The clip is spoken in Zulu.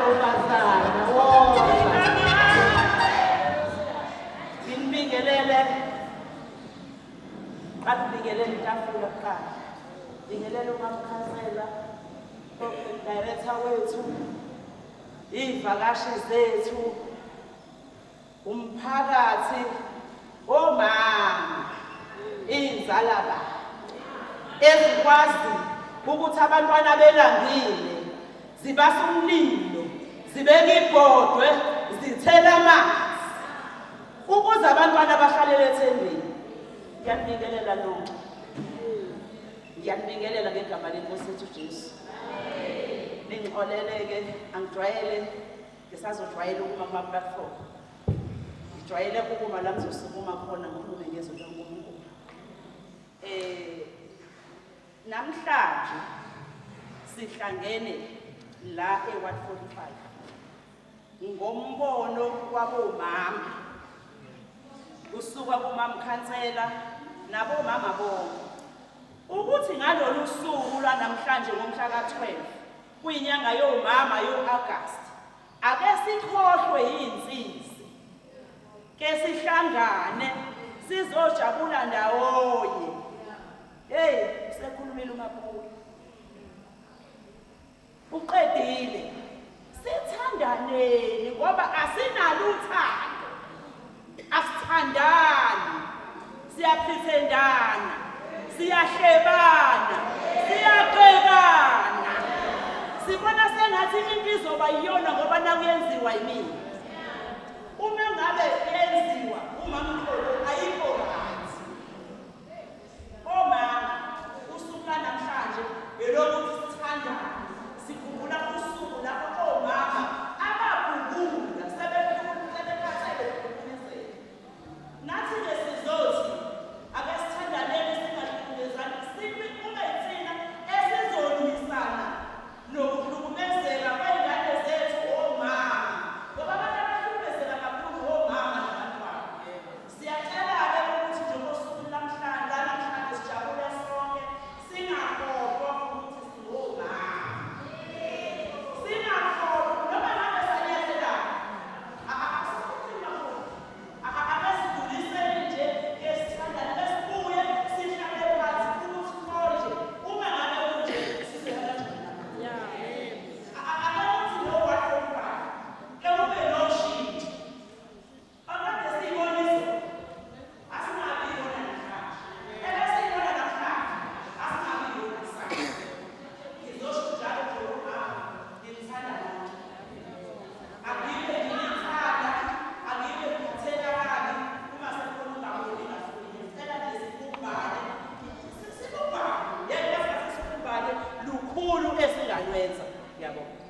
ntombazana, woza. Nginibingelele. Qala ubingelele itafula kuqala. Bingelela umamkhansela, director wethu, iy'vakashi zethu, umphakathi, omama, iy'nzalaba ezikwazi ukuthi abantwana belambile zibasa umlilo, zibeka ibhodwe, zithela amanzi ukuze abantwana bahlalele ethembeni. Ngiyanibingelela nonke. Ngiyanibingelela ngegama lenkosi yethu uJesu. Ningixolele-ke, angijwayele, ngisazojwayela ukuma kuma-platform. Ngijwayele ukuma la ngizosukuma khona ngikhulume ngezwi likaNkulunkulu. Namhlanje sihlangene la e-Ward 45 ngombono wabomama kusuka kumamkhansela nabomama bonke ukuthi ngalolu suku lwanamhlanje ngomhla ka-12 kuyinyanga yomama yo-Agasti ake sikhohlwe yinsizi ke sihlangane sizojabula ndawonye. Hey, usekhulumile uMaphula, uqedile. Sithandaneni ngoba asinalo uthando, asithandani, siyapretendana, siyahlebana, siyaqekana, sibona sengathi into izoba yiyona ngoba nakuyenziwa yimina. Uma ngabe yenziwa umamkhulu ayikho right. Omama, usuku lwanamhlanje elokuthi sithandane. Sikhumbula usuku lapho omama ababhukula sebekhathele ukuhlukumezeka. Nathi-ke sizothi ake sithandaneni singahlukumezani, sibe kube yithina esizolwisana nokuhlukumezeka kwey'ngane zethu omama, ngoba abantu abahlukumezeka kakhulu omama nabantwana. Siyacela-ke ukuthi njengosuku lamhlanje lanamhlanje sijabule sonke, singakhohlwa ukuthi singomama. Singakhohlwa noma ngabe sanyathelana. Ake sidluliseni nje ke sithandane besibuye sihlale phansi ukuthi konje uma ngabe kunje sizoya kanjani lapha. Ake kuthi no 145 ke kube noshintsho. Akade siyibona izolo, asingabi yibona namhlanje. Ebesiyibona namhlanje, asingabi yibona kusasa. Ngizosho njalo nje umama, nginithanda nonke. Angibe nginithanda, angibe ngiphatheka kabi uma sekukhona ungaboni ngafuni. Ngicela nje sibumbane. Sibumbane. Yebo, singase sibumbane lukhulu esingalwenza. Ngiyabonga.